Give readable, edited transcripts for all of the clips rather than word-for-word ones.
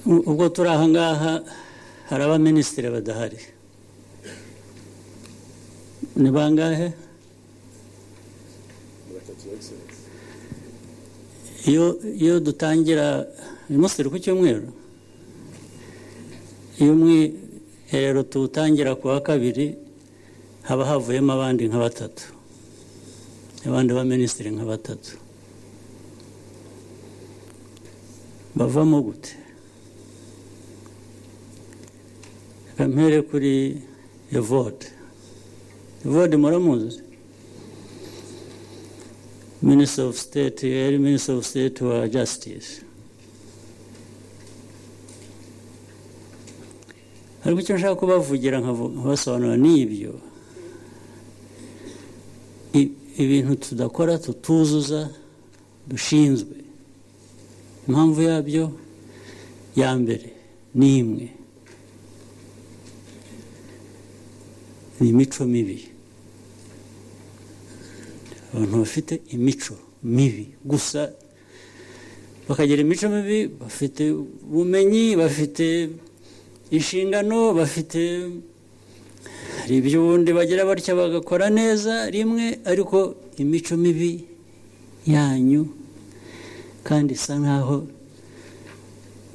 Ubwo turi aha ngaha, hari abaminisitiri badahari. Ni bangahe? Batatu, Excellence. Iyo dutangira uyu munsi, turi ku cyumweru, iyo umwiherero tuwutangira ku wa kabiri, haba havuyemo abandi nka batatu, abandi ba minisitiri nka batatu. Bavamo gute? Reka mpere kuri Evode. Evode muramuzi, Minister of State, yari Minister of State wa Justice. Ariko icyo nshaka kubavugira, nkabasobanurira, ni ibyo ibintu tudakora, tutuzuza, dushinzwe. Impamvu yabyo ya mbere ni imwe, ni imico mibi. Abantu bafite imico mibi gusa, bakagira imico mibi, bafite ubumenyi, bafite inshingano, bafite, hari ibyo ubundi bagira batya bagakora neza rimwe, ariko imico mibi yanyu, kandi isa nkaho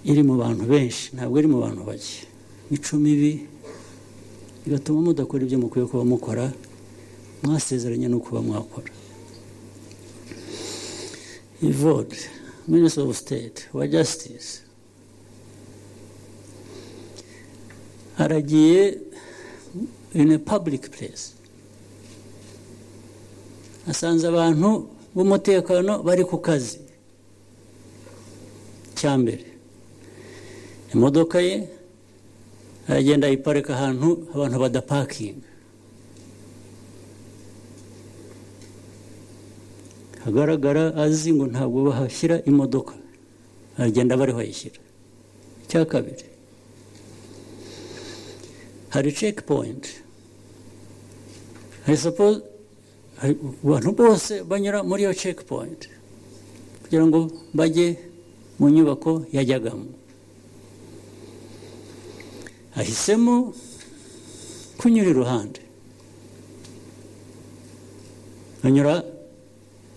iri mu bantu benshi, ntabwo iri mu bantu bake, imico mibi igatuma mudakora ibyo mukwiye kuba mukora, mwasezeranye no kuba mwakora. Evode, Minister of State wa Justice, aragiye in a public place, asanze abantu b'umutekano bari ku kazi. Cya mbere, imodoka ye aragenda ayiparika ahantu abantu badapakinga, hagaragara, azi ngo ntabwo bahashyira imodoka, aragenda bariho ayishyira. Icya kabiri, hari checkpoint, hari suppose hari abantu bose banyura muri iyo checkpoint kugira ngo bajye mu nyubako yajyagamo. Ahisemo kunyura iruhande, anyura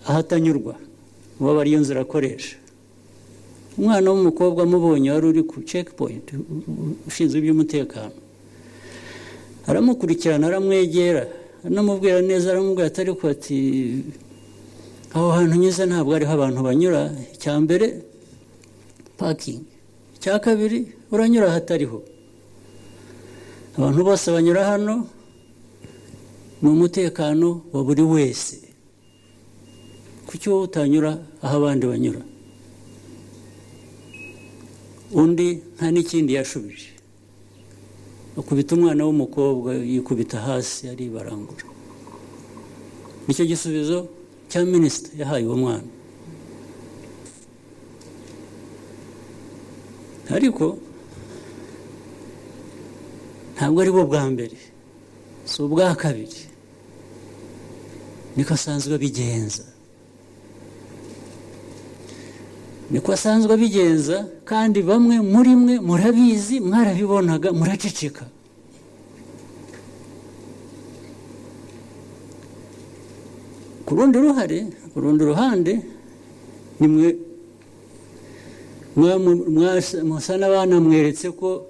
ahatanyurwa, uwo ariyo nzira akoresha. Umwana w'umukobwa amubonye, wari uri ku checkpoint ushinzwe iby'umutekano, aramukurikirana, aramwegera, anamubwira neza, aramubwira ati: "Ariko," ati, "aho hantu unyuze ntabwo ariho abantu banyura. Icya mbere, parking. Icya kabiri, uranyura ahatariho. Abantu bose banyura hano, ni umutekano wa buri wese. Kuki wowe utanyura aho abandi banyura?" Undi nta n'ikindi yashubije, akubita umwana w'umukobwa, yikubita hasi aribarangura. Nicyo gisubizo cya minisita yahaye uwo mwana. Ariko ntabwo ari bo bwa mbere, si ubwa kabiri, niko asanzwe abigenza, niko asanzwe abigenza. Kandi bamwe muri mwe murabizi, mwarabibonaga, muraceceka. Ku rundi ruhare, ku rundi ruhande, ni mwe musa n'abanamweretse ko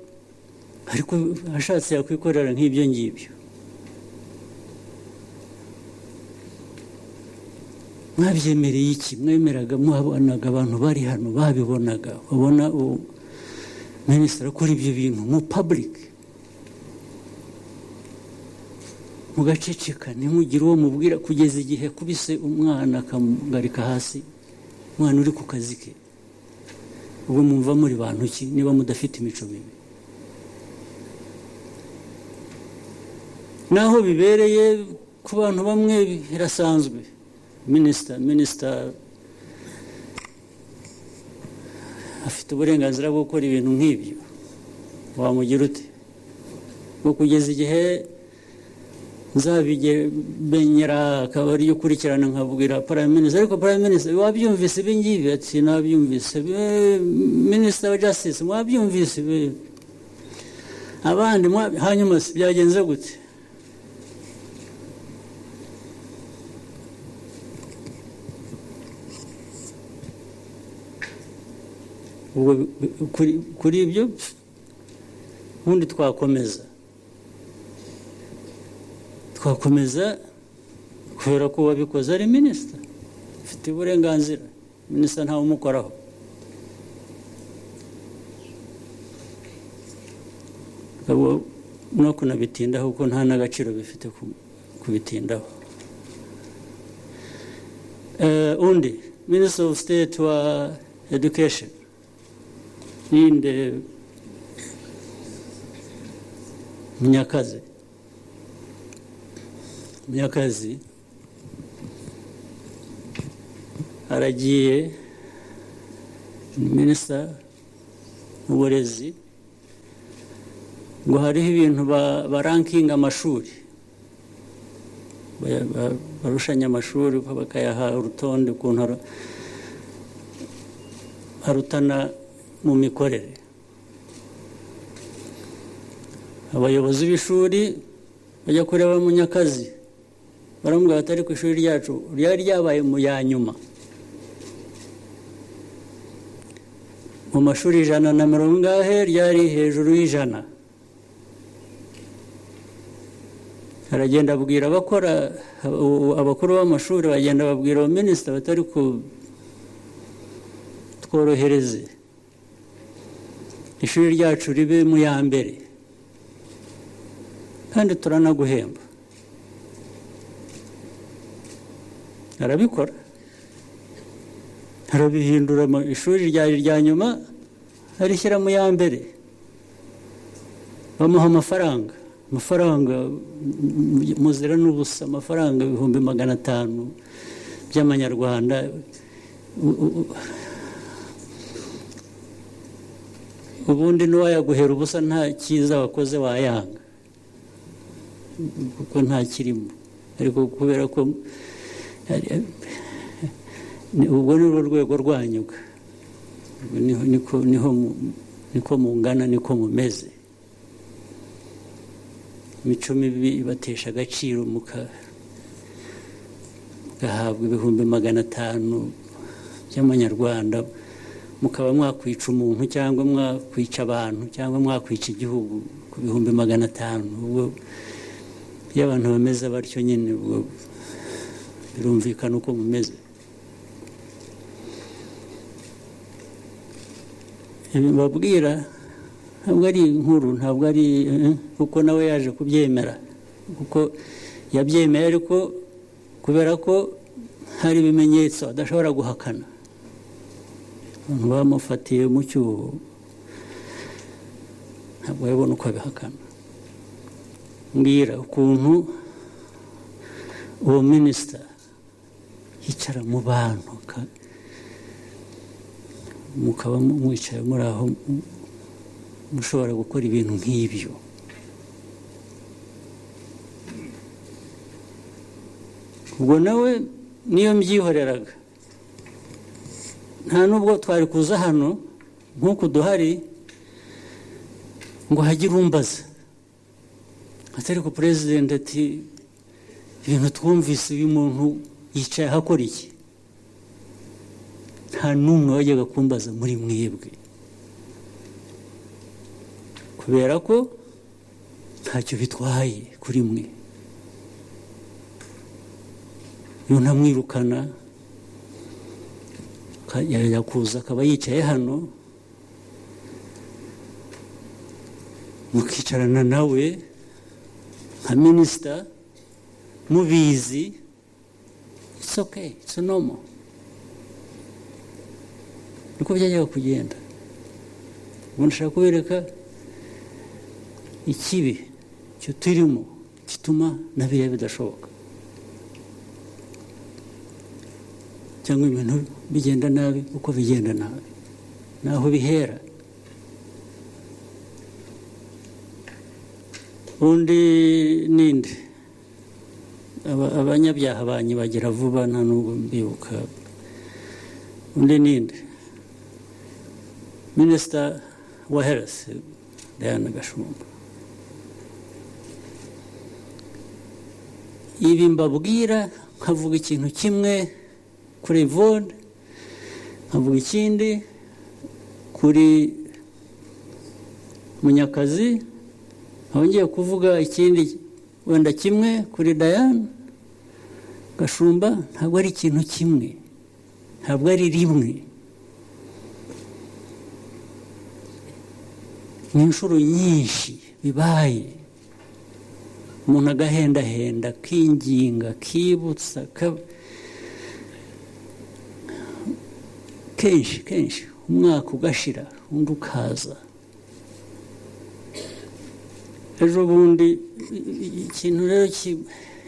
ariko ashatse yakwikorera nk'ibyo ngibyo. Mwabyemereye iki? Mwemeraga, mwabonaga abantu bari hano babibonaga, babona minisitiri akora ibyo bintu mu public, mugaceceka, ntimugire uwo mubwira, kugeza igihe akubise umwana akamugarika hasi, umwana uri ku kazi ke. Ubwo mwumva muri bantu ki niba mudafite imico mibi? Naho bibereye ku bantu bamwe birasanzwe. Minisita afite uburenganzira bwo gukora ibintu nk'ibyo, wamugira ute? Ngo kugeza igihe Nzabimenyera akaba ariyo ukurikirana, nkabwira Prime Minister: "Ariko Prime Minister, wabyumvise ibi ngibi?" Ati: "Nabyumvise." "Minister wa Justice, mwabyumvise ibi? Abandi hanyuma se byagenze gute?" Ubwo kuri ibyo ubundi twakomeza kubera ko uwabikoze ari minisita, ufite uburenganzira. Minisita ntawe umukoraho. Ubwo no kunabitindaho kuko nta n'agaciro bifite kubitindaho. Undi Minister of State wa Education ninde? Munyakazi. Munyakazi aragiye, ni minisita w'uburezi, ngo hariho ibintu barankinga amashuri, barushanya amashuri, bakayaha urutonde ukuntu arutana mu mikorere. Abayobozi b'ishuri bajya kureba Munyakazi, baramubwira bati: "Ariko ishuri ryacu ryari ryabaye mu ya nyuma mu mashuri 150, ryari hejuru y'100." Aragenda abwira abakora, abakuru b'amashuri bagenda babwira minisita batari ku tworohereze ishuri ryacu ribe mu ya mbere, kandi turanaguhemba. Arabikora, arabihindura, mu ishuri ryari irya nyuma arishyira mu ya mbere. Bamuha amafaranga muzira n'ubusa, amafaranga 500,000 by'amanyarwanda. Ubundi n'uwayaguhera ubusa nta cyiza wakoze wayanga, kuko nta kirimo. Ariko kubera ko ubwo ni rwo rwego rwanyu, niko mungana, niko mumeze, imico mibi ibatesha agaciro, mugahabwa 500,000 by'amanyarwanda, mukaba mwakwica umuntu cyangwa mwakwica abantu cyangwa mwakwica igihugu ku 500,000. Ubwo iyo abantu bameze batyo nyine, ubwo birumvikana uko mumeze. Ibi mbabwira ntabwo ari inkuru, ntabwo ari kuko nawe yaje kubyemera, kuko yabyemeye ariko kubera ko hari ibimenyetso adashobora guhakana. Abantu bamufatiye mu cyuho, ntabwo yabona uko abihakana. Mbwira ukuntu uwo minisita yicara mu bantu, mukaba mwicaye muri aho, mushobora gukora ibintu nk'ibyo. Ubwo nawe niyo mbyihoreraga, nta nubwo twari kuza hano nk'uku duhari ngo hagire umbaza atari ko perezida ati: "Ibintu twumvise, uyu muntu yicaye ahakora iki?" Nta n'umwe wajyaga kumbaza muri mwebwe, kubera ko ntacyo bitwaye kuri mwe. Iyo ntamwirukana kuza akaba yicaye hano, mukicarana nawe nka minisita mubizi, it's okay, it's normal, niko byajyaga kugenda. Ubu ndashaka kubereka ikibi cyo turimo gituma na biriya bidashoboka, cyangwa ibintu bigenda nabi uko bigenda nabi, naho bihera. Undi ninde? Abanyabyaha banyibagira vuba, nta nubwo mbibuka. Undi ninde? Minisita wa Health, Diane Gashumba. Ibi mbabwira, nkavuga ikintu kimwe kuri Yvonne, nkavuga ikindi kuri Munyakazi, nkaba ngiye kuvuga ikindi wenda kimwe kuri Diane Gashumba, ntabwo ari ikintu kimwe, ntabwo ari rimwe, ni inshuro nyinshi bibaye. Umuntu agahendahenda, akinginga, akibutsa kenshi kenshi, umwaka ugashira, undi ukaza ejo bundi. Ikintu rero,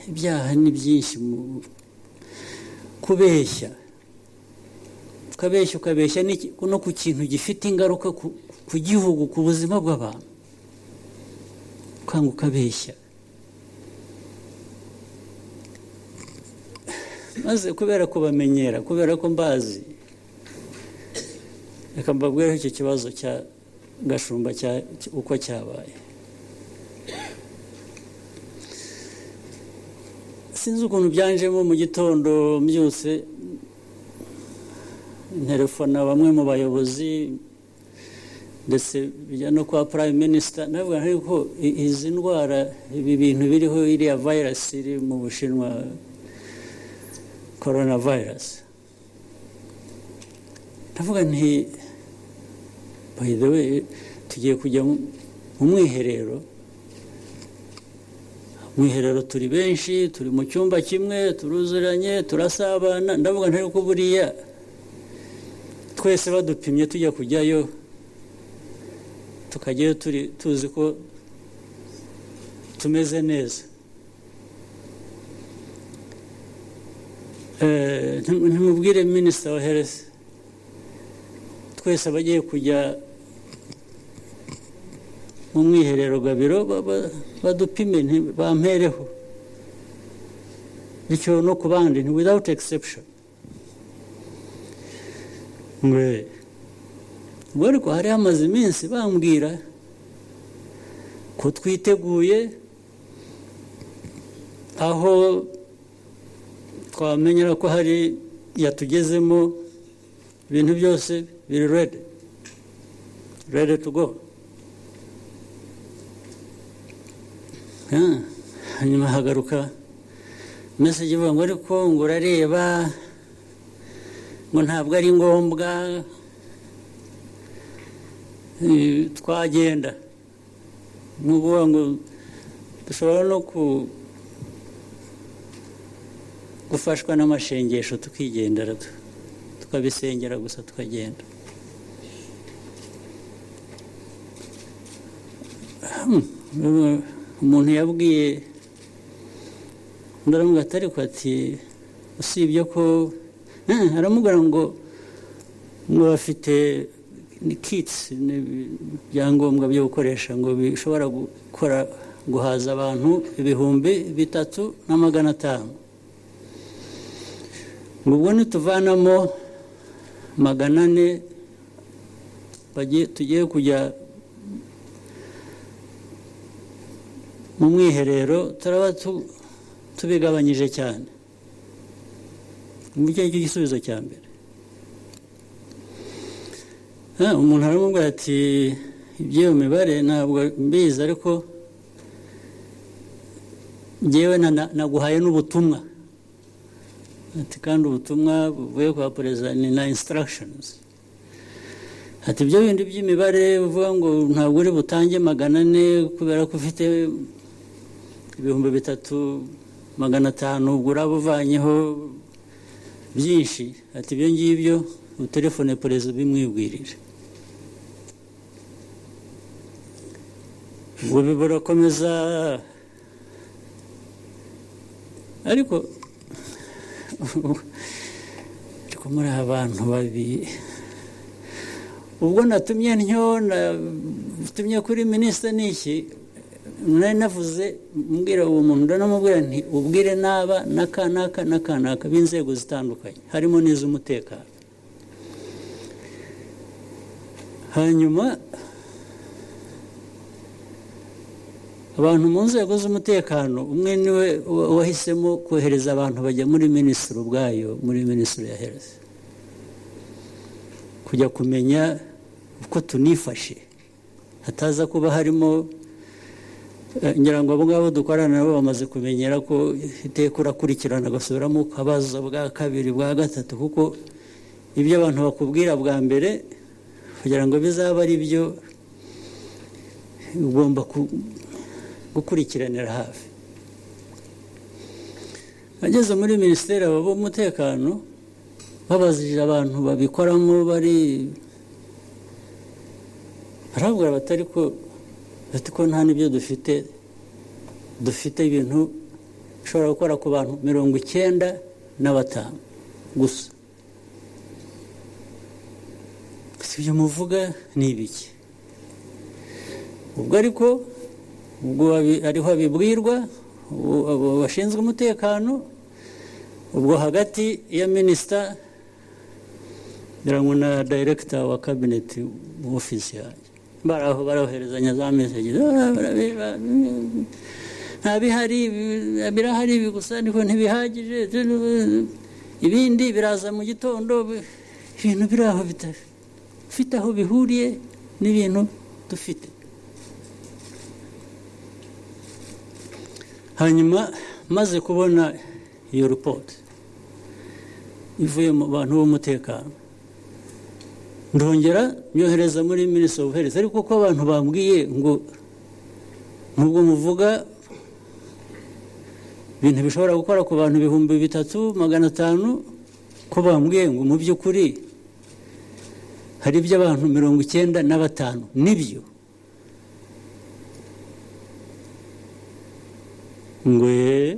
ibyaha ni byinshi. Kubeshya, ukabeshya, ukabeshya no ku kintu gifite ingaruka ku gihugu, ku buzima bw'abantu, ukanga ukabeshya. Maze kubera kubamenyera, kubera ko mbazi, reka mbabwireho icyo kibazo cya Gashumba uko cyabaye. Sinzi ukuntu byanjemo, mu gitondo mbyutse nterefona bamwe mu bayobozi, ndetse bijya no kwa Prime Minister. Ndavuga ariko izi ndwara, ibi bintu biriho, iriya virus iri mu Bushinwa, corona virus, ndavuga nti: "By the way, tugiye kujya mu mwiherero." Mwiherero turi benshi, turi mu cyumba kimwe, turuzuranye, turasabana. Ndavuga nti: "Ariko buriya twese badupimye, tujya kujyayo, tukajyayo turi tuzi ko tumeze neza." Ntimubwire minisita wa Health, twese abagiye kujya mu mwiherero Gabiro, badupime, bampereho, bityo no ku bandi, ni without exception. Ngwe ubwo ariko hari hamaze iminsi bambwira ko twiteguye, aho twamenyera ko hari yatugezemo, ibintu byose biri ready, ready to go. Hanyuma hagaruka message ivuga ngo: "Ariko ngo urareba, ngo ntabwo ari ngombwa, twagenda." Ni ukuvuga ngo dushobora no gufashwa n'amashengesho, tukigendera, tukabisengera gusa, tukagenda. Umuntu yabwiye undi, aramubwira ati: "Ariko," ati, "usibye ko," aramubwira ngo bafite ni kits, ibyangombwa byo gukoresha, ngo bishobora gukora guhaza abantu 3500, ngo ubwo nituvanamo 400 tugiye kujya mu mwiherero, turaba tubigabanyije cyane. Ngicyo nicyo gisubizo cya mbere. Umuntu aramubwira ati: "Iby'iyo mibare ntabwo mbizi, ariko njyewe naguhaye n'ubutumwa." Ati: "Kandi ubutumwa buvuye kwa perezida ni na instructions." Ati: "Ibyo bindi by'imibare uvuga ngo ntabwo uri butange 400 kubera ko ufite 3500, ubwo uraba uvanyeho byinshi." Ati: "Ibyo ngibyo utelefone perezida ubimwibwirire." Ubwo burakomeza, ariko muri abantu babiri, ubwo natumye ntyo, natumye kuri minisitiri n'iki. Nari navuze, mbwira uwo muntu, ndanamubwira nti: "Ubwire n'aba n'aka n'aka n'aka n'aka b'inzego zitandukanye, harimo n'iz'umutekano." Hanyuma abantu mu nzego z'umutekano, umwe niwe wahisemo kohereza abantu bajya muri minisitiri ubwayo, muri minisitiri ya health, kujya kumenya uko tunifashe, hataza kuba harimo, ngira ngo abo ngabo dukorana nabo bamaze kumenyera ko iteka urakurikirana, ugasubiramo, ukabaza bwa kabiri, bwa gatatu, kuko ibyo abantu bakubwira bwa mbere, kugira ngo bizabe ari byo, ugomba gukurikiranira hafi. Ageze muri minisiteri, abo b'umutekano babazije abantu babikoramo, bari barabwira batari ko, bati ko nta n'ibyo dufite, dufite ibintu bishobora gukora ku bantu 95 gusa. Ibyo muvuga ni ibiki? Ubwo ariko ubwo ariho abibwirwa abo bashinzwe umutekano. Ubwo hagati ya minisita, ngira ngo na director wa cabinet mu ofisi yanjye, bari aho baroherezanya za message: "Nta bihari, birahari ibi gusa, ariko ntibihagije, ibindi biraza mu gitondo." Ibintu biri aho bidafite aho bihuriye n'ibintu dufite. Hanyuma maze kubona iyo ripoti ivuye mu bantu b'umutekano, ndongera nyohereza muri Ministry of Health: "Ariko ko abantu bambwiye ngo nubwo muvuga ibintu bishobora gukora ku bantu 3500, ko bambwiye ngo mu by'ukuri hari iby'abantu 95, nibyo?" Ngo: "Ye,"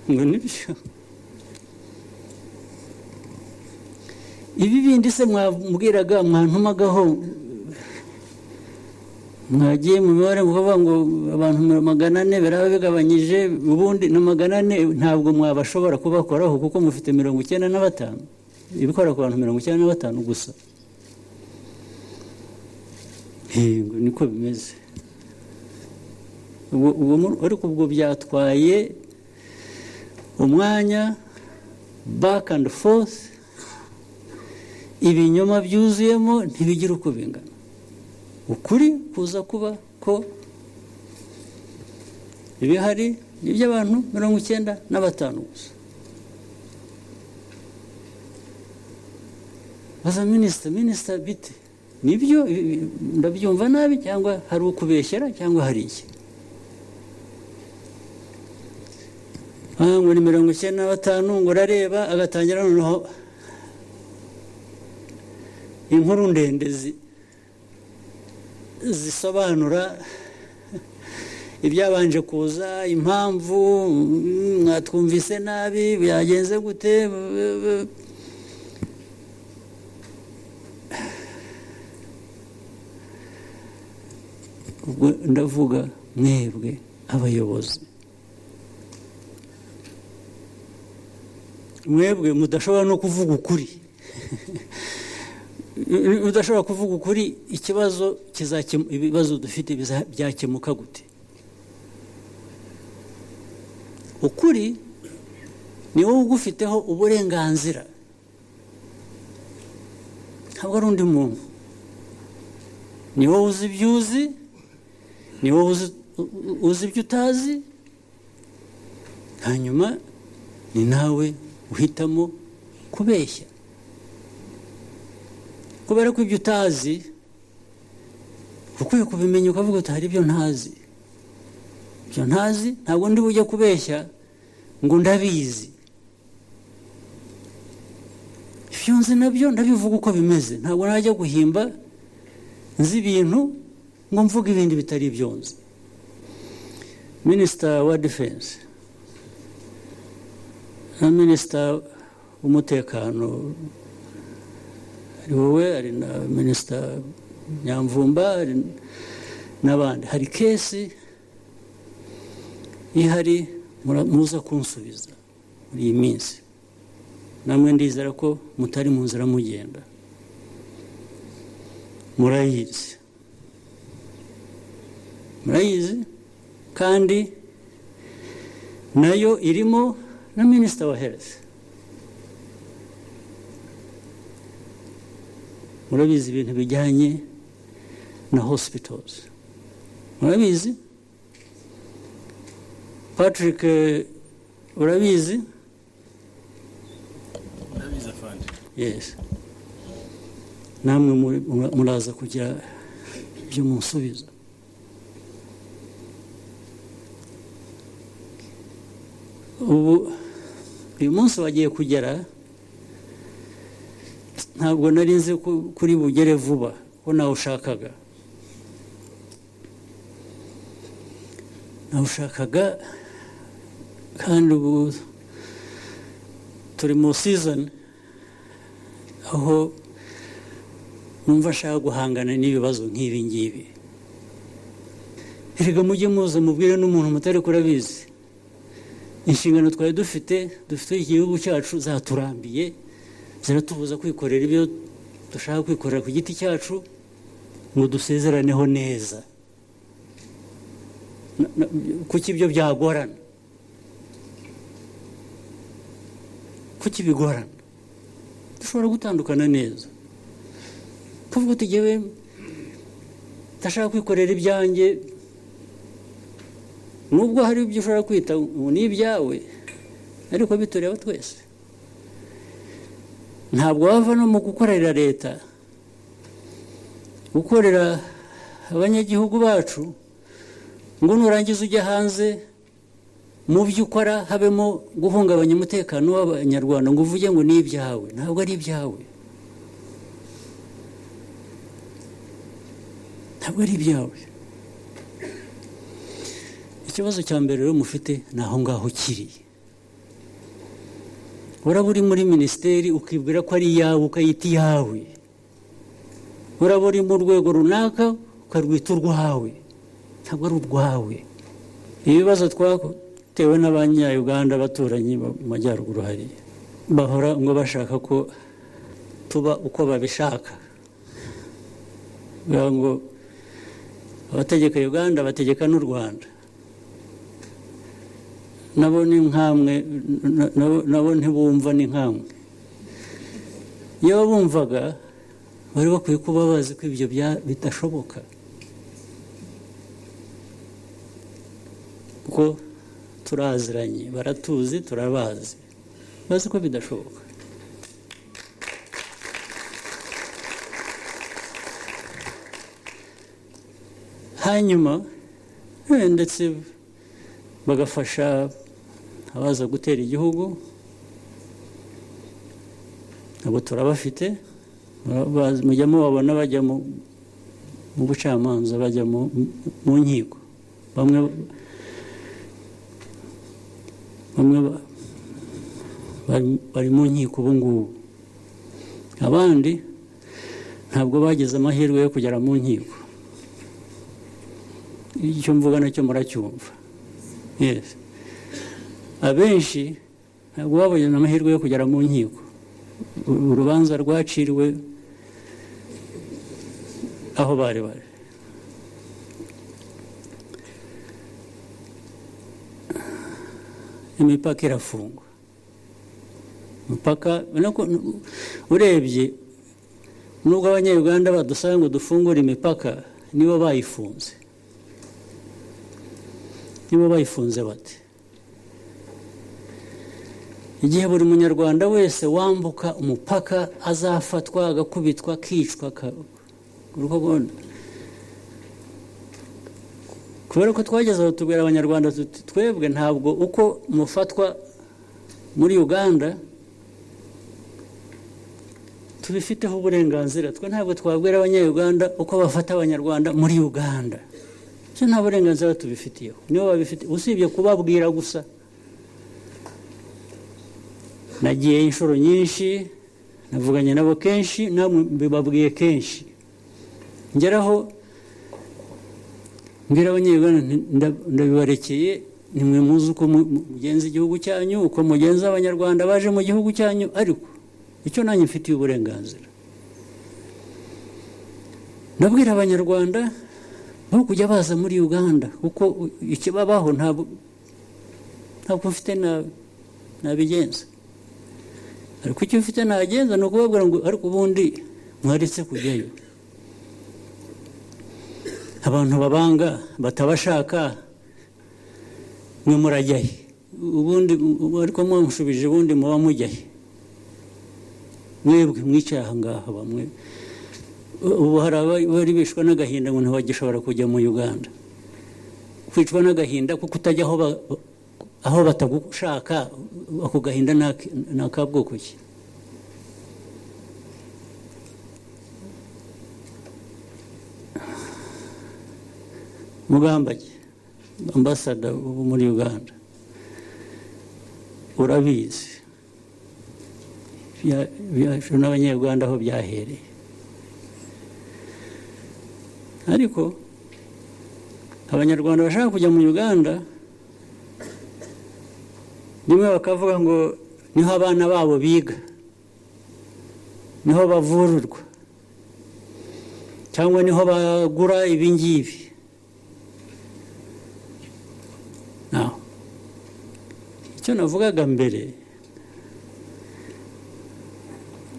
ngo: "Nibyo." "Ibi bindi se mwambwiraga, mwantumagaho, mwagiye mu mibare mukavuga ngo abantu 400 biraba bigabanyije, ubundi na 400 ntabwo mwabashobora kubakoraho kuko mufite 95, ibikora ku bantu 95 gusa?" Ngo: "Niko bimeze." Ariko ubwo byatwaye umwanya, back and forth, ibinyoma byuzuyemo ntibigira uko bingana. Ukuri kuza kuba ko ibihari ni iby'abantu 95 gusa. Baza minisita: "Minisita, bite? Nibyo, ndabyumva nabi, cyangwa hari ukubeshyera, cyangwa hari iki?" Ngo ni 95. Ngo urareba, agatangira noneho inkuru ndende zisobanura ibyabanje kuza, impamvu mwatwumvise nabi, byagenze gute. Ubwo ndavuga mwebwe abayobozi, mwebwe mudashobora no kuvuga ukuri, udashobora kuvuga ukuri, ikibazo ibibazo dufite byakemuka gute? Ukuri ni wowe ugufiteho uburenganzira, ntabwo ari undi muntu. Ni wowe uzi ibyo uzi, ni wowe uzi ibyo utazi, hanyuma ni nawe uhitamo kubeshya, kubera ko ibyo utazi ukwiye kubimenya, ukavuga uti: "Hari ibyo ntazi, ibyo ntazi ntabwo ndi bujye kubeshya ngo ndabizi. Ibyo nzi nabyo ndabivuga uko bimeze. Ntabwo najya guhimba nzi ibintu ngo mvuge ibindi bitari ibyo nzi." Minisita wa defense na minisita w'umutekano, hari wowe, hari na minisita Nyamvumba, hari n'abandi, hari case Ihari muza kunsubiza muri iyi minsi. Namwe ndizera ko mutari mu nzira mugenda, murayizi, murayizi, kandi nayo irimo na Minisita wa Health. Murabizi ibintu bijyanye na hospitals, murabizi. Patrick, urabizi? Ndabizi, afande. Yes, namwe muraza kugira ibyo munsubiza. Ubu uyu munsi wagiye kugera, ntabwo nari nzi ko kuri bugere vuba, ko nawushakaga, kandi ubu turi mu season aho numva ashaka guhangana n'ibibazo nk'ibi ngibi. Erega mujye muza mubwire n'umuntu mutari kurabizi. Inshingano twari dufite igihugu cyacu zaturambiye, ziratubuza kwikorera ibyo dushaka kwikorera ku giti cyacu ngo dusezeraneho neza. Kuki ibyo byagorana? Kuki bigorana? Dushobora gutandukana neza, tuvuga uti: "Jyewe ndashaka kwikorera ibyanjye," nubwo hari ibyo ushobora kwita ngo ni ibyawe, ariko bitureba twese. Ntabwo wava no mu gukorera leta, gukorera abanyagihugu bacu, ngo nurangiza ujya hanze, mu byo ukora habemo guhungabanya umutekano w'Abanyarwanda, ngo uvuge ngo ni ibyawe. Ntabwo ari ibyawe, ntabwo ari ibyawe. Ikibazo cya mbere rero mufite ni aho ngaho kiri. Uraba uri muri minisiteri ukibwira ko ari iyawe, ukayita iyawe. Uraba uri mu rwego runaka ukarwita urwawe. Ntabwo ari urwawe. Ibibazo twatewe n'Abanyayuganda, abaturanyi mu majyaruguru hariya, bahora ngo bashaka ko tuba uko babishaka. Bavuga ngo abategeka Uganda bategeka n'u Rwanda. Nabo ni nkamwe, nabo ntibumva, ni nkamwe. Iyo bumvaga bari bakwiye kuba bazi ko ibyo bidashoboka, kuko turaziranye, baratuzi, turabazi, bazi ko bidashoboka. Hanyuma ndetse bagafasha abaza gutera igihugu. Abo turabafite, mujya mubabona bajya mu bucamanza, bajya mu nkiko. Bamwe bari mu nkiko ubu ngubu, abandi ntabwo bagize amahirwe yo kugera mu nkiko. Icyo mvuga nacyo muracyumva. Yes, abenshi ntabwo babonye amahirwe yo kugera mu nkiko. Urubanza rwaciriwe aho bari bari. Imipaka irafungwa, imipaka urebye, nubwo Abanyarwanda badusaba ngo dufungure imipaka, nibo bayifunze. Nibo bayifunze bate? Igihe buri Munyarwanda wese wambuka umupaka azafatwa, agakubitwa, akicwa, uruko. Kubera ko twageze aho tubwira Abanyarwanda tuti: "Twebwe ntabwo uko mufatwa muri Uganda tubifiteho uburenganzira. Twe ntabwo twabwira Abanyayuganda uko bafata Abanyarwanda muri Uganda. Icyo nta burenganzira tubifitiyeho, nibo babifite, usibye kubabwira gusa." Nagiye inshuro nyinshi, navuganye nabo kenshi, namwe mbibabwiye kenshi. Ngeraho mbwira Abanyayuganda nti: "Ndabibarekeye." Nimwe muzi uko mugenza igihugu cyanyu, uko mugenza Abanyarwanda baje mu gihugu cyanyu. Ariko icyo nanjye mfitiye uburenganzira, ndabwira Abanyarwanda aho kujya baza muri Uganda, kuko ikibabaho ntabwo mfite nabigenza. Ariko icyo mfite nagenza ni ukubabwira ngo: "Ariko ubundi mwaretse kujyayo? Abantu babanga, batabashaka, mwe murajyahe ubundi?" Ariko mwamushubije, ubundi muba mujyahe mwebwe mwicaye aha ngaha? Bamwe ubu hari abari bishwa n'agahinda ngo ntibagishobora kujya mu Uganda. Kwicwa n'agahinda kuko utajya aho batagushaka, ako gahinda ni akabwoko ki? Mugambage, ambassador ubu muri Uganda, urabizi n'Abanyarwanda aho byahereye. Ariko Abanyarwanda bashaka kujya mu Uganda, rimwe bakavuga ngo niho abana babo biga, niho bavurirwa, cyangwa niho bagura ibingibi. Naho icyo navugaga mbere,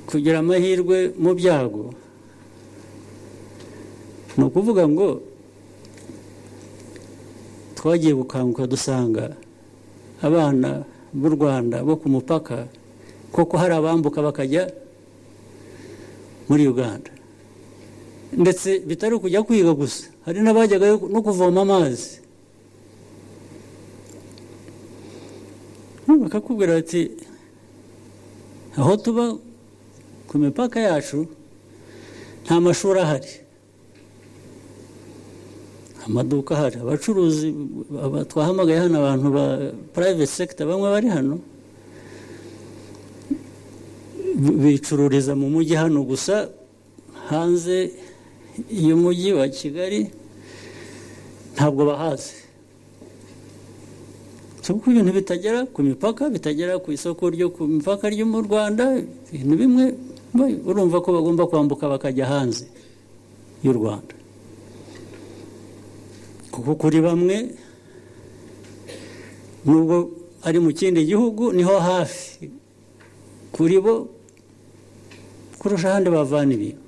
kugira amahirwe mu byago, ni ukuvuga ngo twagiye gukanguka dusanga abana b'u Rwanda bo ku mupaka koko hari abambuka bakajya muri Uganda, ndetse bitari ukujya kwiga gusa, hari n'abajyaga no kuvoma amazi. Bakakubwira bati: "Aho tuba ku mipaka yacu nta mashuri ahari, amaduka ahari, abacuruzi." Twahamagaye hano abantu ba private sector, bamwe bari hano bicururiza mu mujyi hano gusa, hanze y'umujyi wa Kigali ntabwo bahazi. Kuko ibintu bitagera ku mipaka, bitagera ku isoko ryo ku mipaka ryo mu Rwanda, ibintu bimwe urumva ko bagomba kwambuka bakajya hanze y'u Rwanda. Kuko kuri bamwe, nubwo ari mu kindi gihugu, niho hafi kuri bo kurusha ahandi bavana ibintu.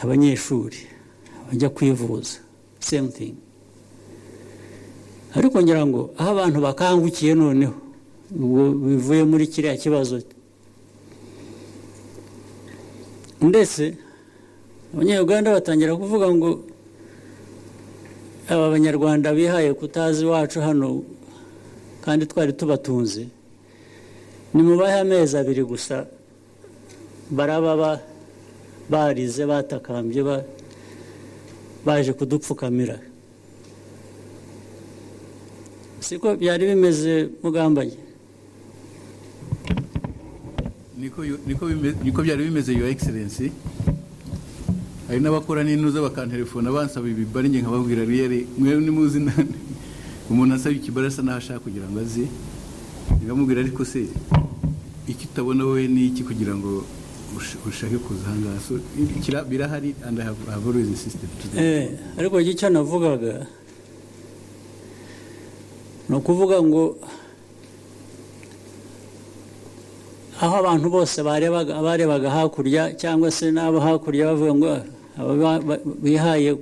Abanyeshuri bajya kwivuza, same thing. Ariko ngira ngo aho abantu bakangukiye noneho, ubwo bivuye muri kiriya kibazo, ndetse Abanyarwanda batangira kuvuga ngo aba Banyarwanda bihaye kutazi iwacu hano kandi twari tubatunze, nimubahe amezi 2 gusa, baraba barize, batakambye, baje kudupfukamira. Siko byari bimeze, Mugambage? Niko byari bimeze, Your Excellency. Hari n'abakora n'intuza bakantelefona bansaba ibibari, njye nkababwira: "Riyeri mwe nimuzi." Umuntu asaba ikibari asa n'aho ashaka kugira ngo aze, nkamubwira: "Ariko se icyo utabona wowe ni iki kugira ngo ushake kuza aha ngaha?" So birahari and I have always insisted to them. Ariko icyo navugaga ni ukuvuga ngo aho abantu bose barebaga hakurya, cyangwa se n'abo hakurya bavuga ngo aba bihaye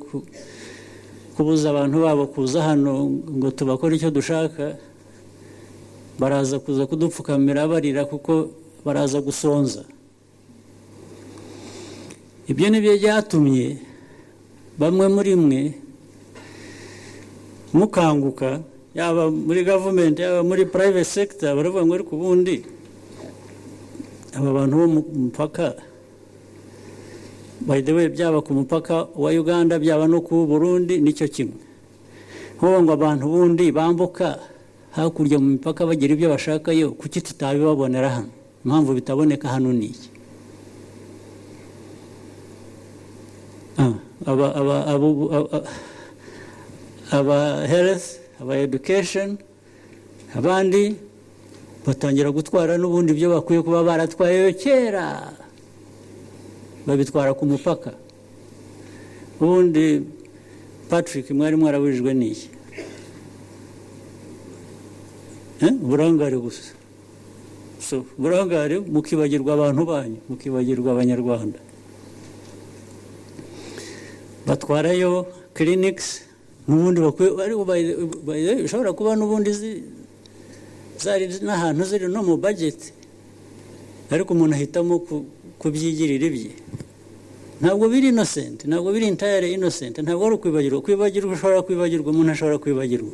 kubuza abantu babo kuza hano ngo tubakore icyo dushaka, baraza kuza kudupfukamira barira kuko baraza gusonza. Ibyo ni byo byatumye bamwe muri mwe mukanguka, yaba muri gavumenti, yaba muri private sector, baravuga ngo: "Ariko ubundi aba bantu bo mu mupaka," by the way, byaba ku mupaka wa Uganda, byaba no ku Burundi, nicyo kimwe, nkubu ngo abantu bundi bambuka hakurya mu mipaka bagira ibyo bashakayo, kuki tutabibabonera hano? Impamvu bitaboneka hano ni iki? Aba health, aba education, abandi batangira gutwara n'ubundi ibyo bakwiye kuba baratwayeyo kera, babitwara ku mupaka. Ubundi Patrick, mwari mwarabujijwe n'iki? Uburangare gusa. So uburangare, mukibagirwa abantu banyu, mukibagirwa Abanyarwanda. Batwarayo clinics n'ubundi bakwiye, ariko ushobora kuba n'ubundi zari n'ahantu ziri no mu budget, ariko umuntu ahitamo kubyigirira ibye. Ntabwo biri innocent, ntabwo biri entirely innocent, ntabwo ari ukwibagirwa. Kwibagirwa, ushobora kwibagirwa, umuntu ashobora kwibagirwa.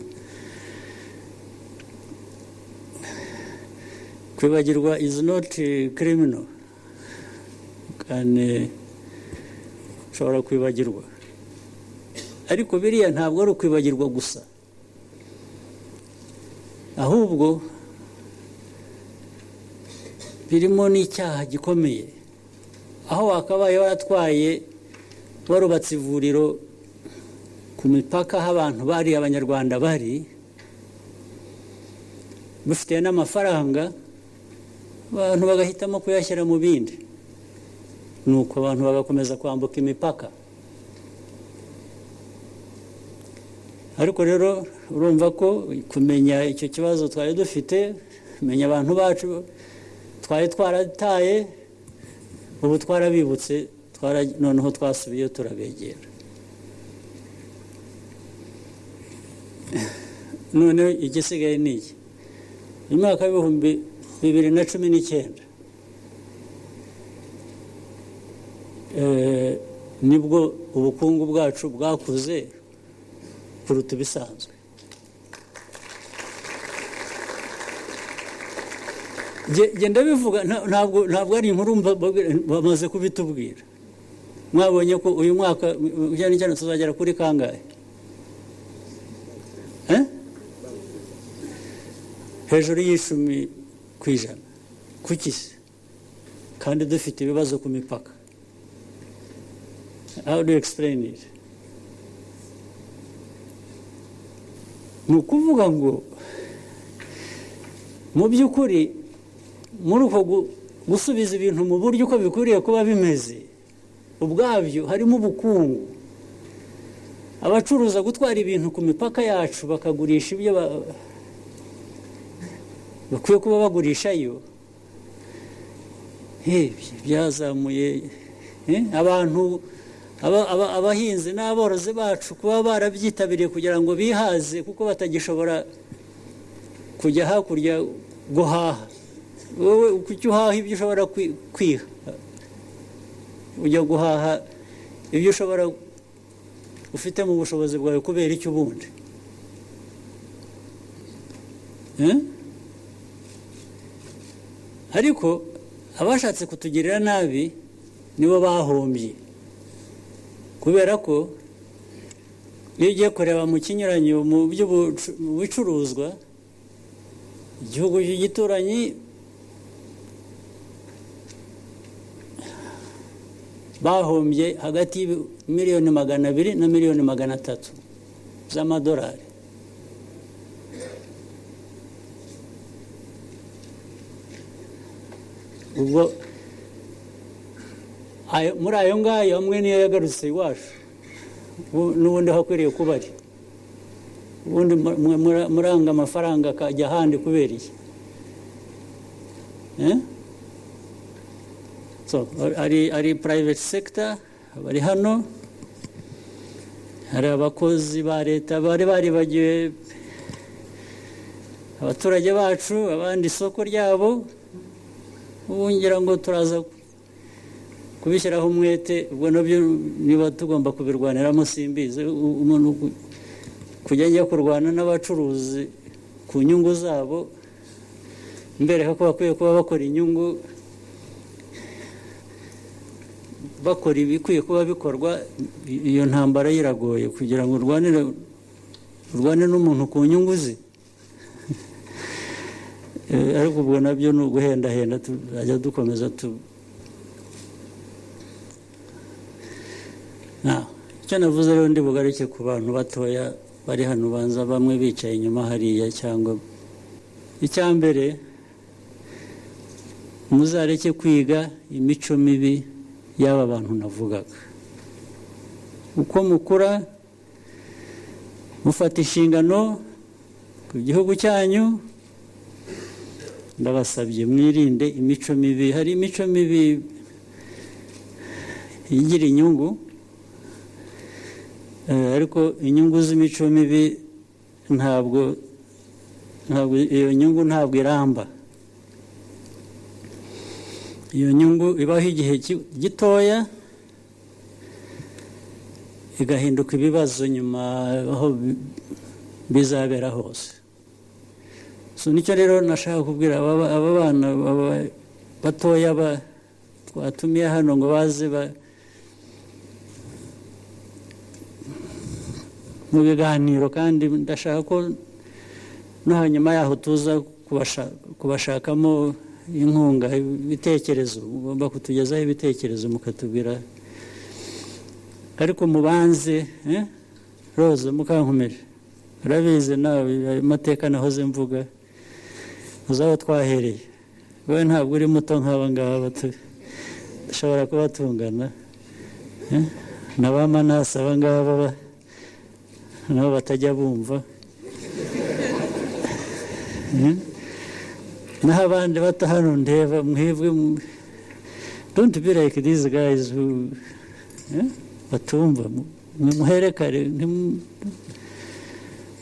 Kwibagirwa is not criminal. Kandi ushobora kwibagirwa, ariko biriya ntabwo ari ukwibagirwa gusa, ahubwo birimo n'icyaha gikomeye, aho wakabaye waratwaye, warubatse ivuriro ku mipaka aho abantu bari, Abanyarwanda bari bufite n'amafaranga, abantu bagahitamo kuyashyira mu bindi, nuko abantu bagakomeza kwambuka imipaka. Ariko rero urumva ko kumenya icyo kibazo twari dufite, kumenya abantu bacu twari twarataye, ubu twarabibutse, noneho twasubiyeyo turabegera. Noneho igisigaye ni iki? Mu mwaka w'2019 nibwo ubukungu bwacu bwakuze kuruta ibisanzwe. Njye ndabivuga, ntabwo ari inkuru, bamaze kubitubwira. Mwabonye ko uyu mwaka cyane cyane tuzagera kuri kangahe? Hejuru y'10%. Kuki se kandi dufite ibibazo ku mipaka? How do you explain it? Ni ukuvuga ngo mu by'ukuri muri uko gusubiza ibintu mu buryo uko bikwiriye kuba bimeze, ubwabyo harimo ubukungu. Abacuruza gutwara ibintu ku mipaka yacu bakagurisha ibyo bakwiye kuba bagurishayo, byazamuye abantu, abahinzi n'aborozi bacu kuba barabyitabiriye kugira ngo bihaze, kuko batagishobora kujya hakurya guhaha. Wowe kuki uhaha ibyo ushobora kwiha? Ujya guhaha ibyo ushobora, ufite mu bushobozi bwawe, kubera icyo ubundi? Ariko abashatse kutugirira nabi nibo bahombye, kubera ko iyo ugiye kureba mu kinyuranyo mu bicuruzwa, igihugu cy'igituranyi bahombye hagati ya miliyoni 200 na miliyoni 300 z'amadolari. Ubwo muri ayo ngayo amwe niyo yagarutse iwacu, n'ubundi aho akwiriye kuba ari. Ubundi muranga amafaranga akajya ahandi kubera iki? So ari private sector bari hano, hari abakozi ba leta bari baribagiwe abaturage bacu, abandi isoko ryabo. Ubu ngira ngo turaza kubishyiraho umwete. Ubwo nabyo niba tugomba kubirwaniramo simbizi. Umuntu kujya ajya kurwana n'abacuruzi ku nyungu zabo, mbereka ko bakwiye kuba bakora inyungu, bakora ibikwiye kuba bikorwa, iyo ntambara yiragoye kugira ngo urwane n'umuntu ku nyungu ze. Ariko ubwo nabyo ni uguhendahenda, tuzajya dukomeza tu. Icyo navuze rero, ndi bugaruke ku bantu batoya. Bari hano, banza bamwe bicaye inyuma hariya. Cyangwa icya mbere, muzareke kwiga imico mibi y'aba bantu navugaga. Uko mukura, mufata inshingano ku gihugu cyanyu, ndabasabye mwirinde imico mibi. Hari imico mibi igira inyungu, ariko inyungu z'imico mibi ntabwo iyo nyungu ntabwo iramba. Iyo nyungu ibaho igihe gitoya, igahinduka ibibazo nyuma aho bizabera hose. So nicyo rero nashaka kubwira aba bana batoya twatumiye hano ngo baze mu biganiro, kandi ndashaka ko no hanyuma yaho tuza kubashakamo inkunga, ibitekerezo. Mugomba kutugezaho ibitekerezo, mukatubwira. Ariko mubanze, Rose Mukankomeje, urabizi nawe ayo mateka nahoze mvuga, uzi aho twahereye. Wowe ntabwo uri muto nk'aba ngaba, dushobora kuba tungana na ba Manase, aba ngaba nabo batajya bumva. Naho abandi bato hano ndeba, mwebwe don't be like these guys who batumva. Muhere kare,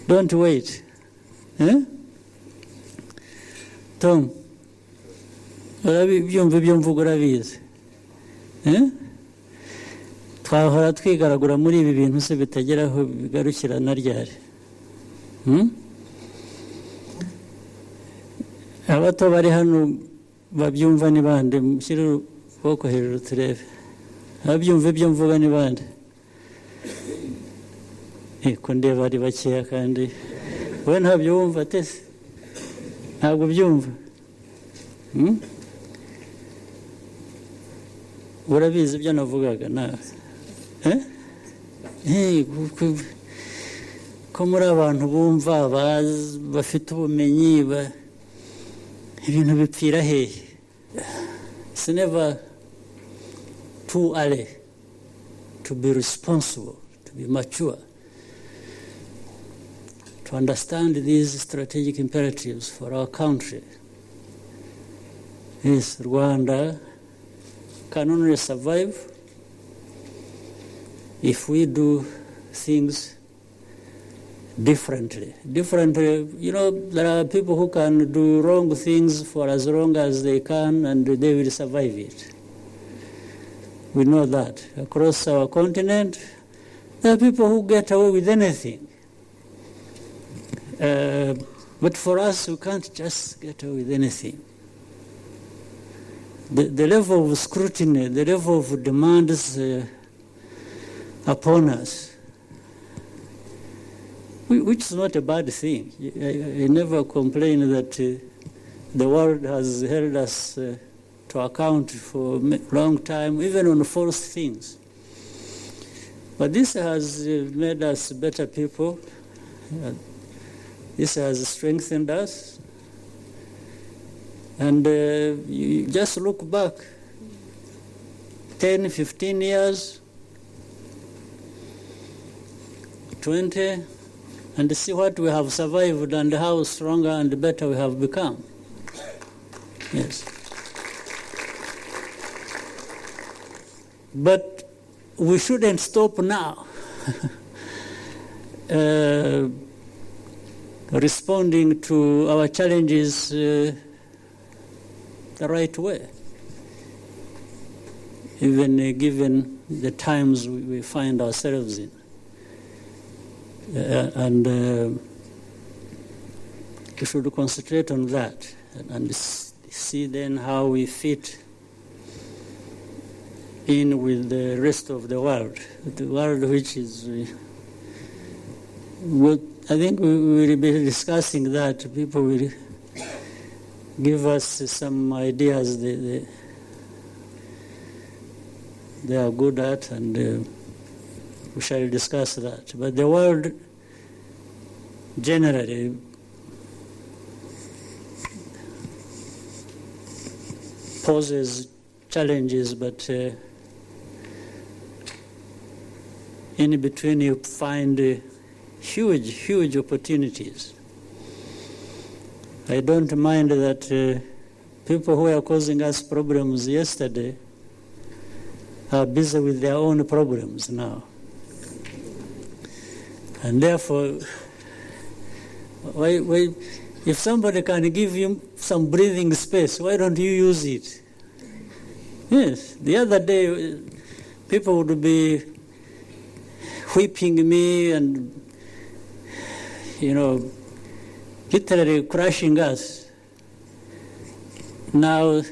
don't wait, eh? Tom, urabyumva ibyo mvuga, urabizi, eh? Twahora twigaragura muri ibi bintu se bitagera aho bigarukira na ryari? Abato bari hano babyumva ni bande? Mushyire ukuboko hejuru turebe ababyumva ibyo mvuga ni bande. Ko ndeba ari bakeya, kandi wowe ntabyo wumva tese, ntabwo ubyumva? Urabizi ibyo navugaga nawe, eh? Ko muri abantu bumva, bafite ubumenyi, ibintu bipfira hehe? It's never too early to be responsible, to be mature, to understand these strategic imperatives for our country. Yes, Rwanda can only survive if we do things differently. Differently, there are people who can do wrong things for as long as they can and they will survive it. We know that. Across our continent, there are people who get away with anything. But for us, we can't just get away with anything. The level of scrutiny, the level of demands upon us, which is not a bad thing. I never complain that the world has held us to account for a long time, even on false things. But this has made us better people. This has strengthened us. And you just look back 10, 15 years, 20, and see what we have survived and how stronger and better we have become. Yes. But we shouldn't stop now responding to our challenges the right way, even given the times we find ourselves in. And we should concentrate on that and see then how we fit in with the rest of the world which is, what I think we will be discussing that. People will give us some ideas they are good at, and we shall discuss that. But the world generally poses challenges, but in between you find huge, huge opportunities. I don't mind that people who are causing us problems yesterday are busy with their own problems now. And therefore, why, if somebody can give you some breathing space, why don't you use it? Yes, the other day, people would be whipping me and, literally crushing us. Now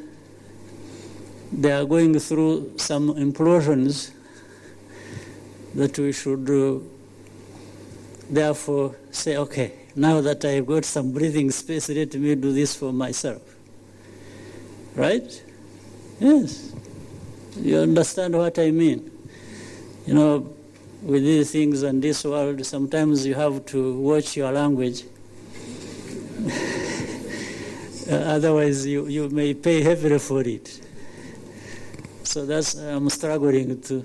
they are going through some implosions that we should therefore say, okay, now that I've got some breathing space, let me do this for myself. Right? Yes. You understand what I mean? With these things and this world, sometimes you have to watch your language. Otherwise, you may pay heavily for it. So that's, I'm struggling to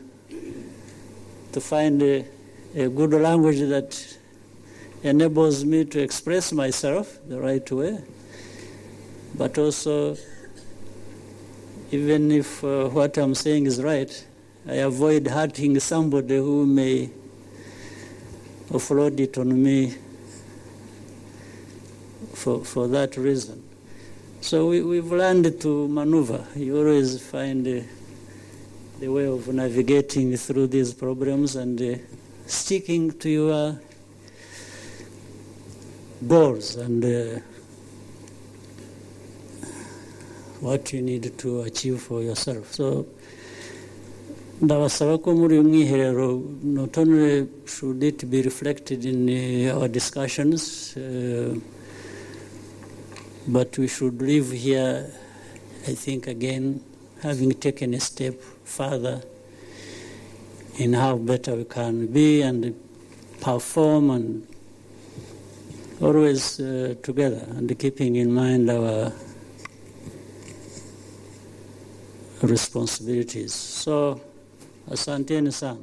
find a good language that enables me to express myself the right way, but also, even if what I'm saying is right, I avoid hurting somebody who may offload it on me for that reason. So we've learned to maneuver. You always find the way of navigating through these problems and sticking to your goals and what you need to achieve for yourself. So, ndabasaba ko muri uyu mwiherero, not only should it be reflected in our discussions, but we should leave here, I think, again, having taken a step further in how better we can be and perform, and always together, and keeping in mind our responsibilities. So, asanteni sana.